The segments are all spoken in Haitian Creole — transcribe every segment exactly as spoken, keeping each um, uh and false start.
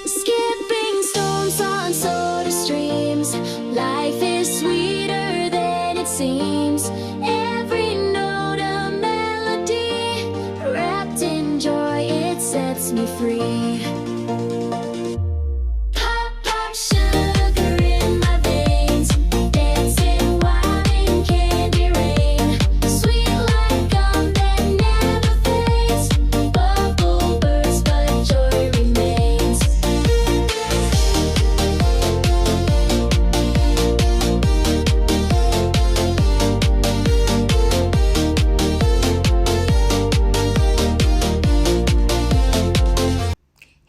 Skipping stones on soda streams. Life is sweeter than it seems. Every note a melody, wrapped in joy, it sets me free. Pop, pop, sugar in my veins, dancing wild in candy rain. Sweet like gum that never fades, bubble burst but joy remains.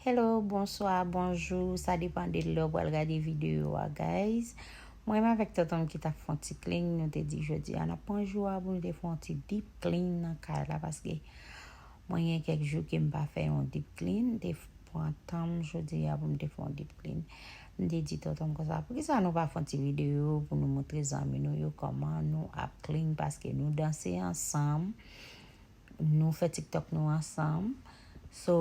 Hello, bonswa, bonjou, sa depann de lè w pral gade videyo a, guys. Mwen menm avèk tonton m ki t ap fè yon ti clean, nou te di jodi a n ap pran jou a pou nou te fè yon ti deep clean nan kay la, paske mwen gen kèk jou ke m pa fè yon deep clean, m te pran tan m jodi a pou m te fè yon deep clean. M te di tonton m konsa, poukisa nou pa fè yon ti videyo pou nou montre zanmi nou yo kòman nou ap clean, paske nou danse ansanm, nou fè TikTok nou ansanm. So,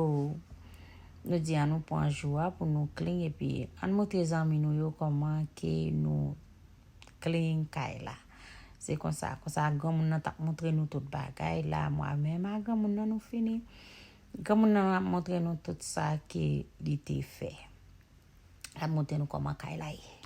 nou di an nou pran jou a pou nou clean, epi ann montre zanmi nou yo kòman ke nou clean kay la. Se konsa, konsa granmoun nan t ap montre nou tout bagay. La, mwa menm a granmoun nan nou fini. Granmoun nan ap montre nou tout sa ke li te fè. L ap montre nou kòman kay la ye.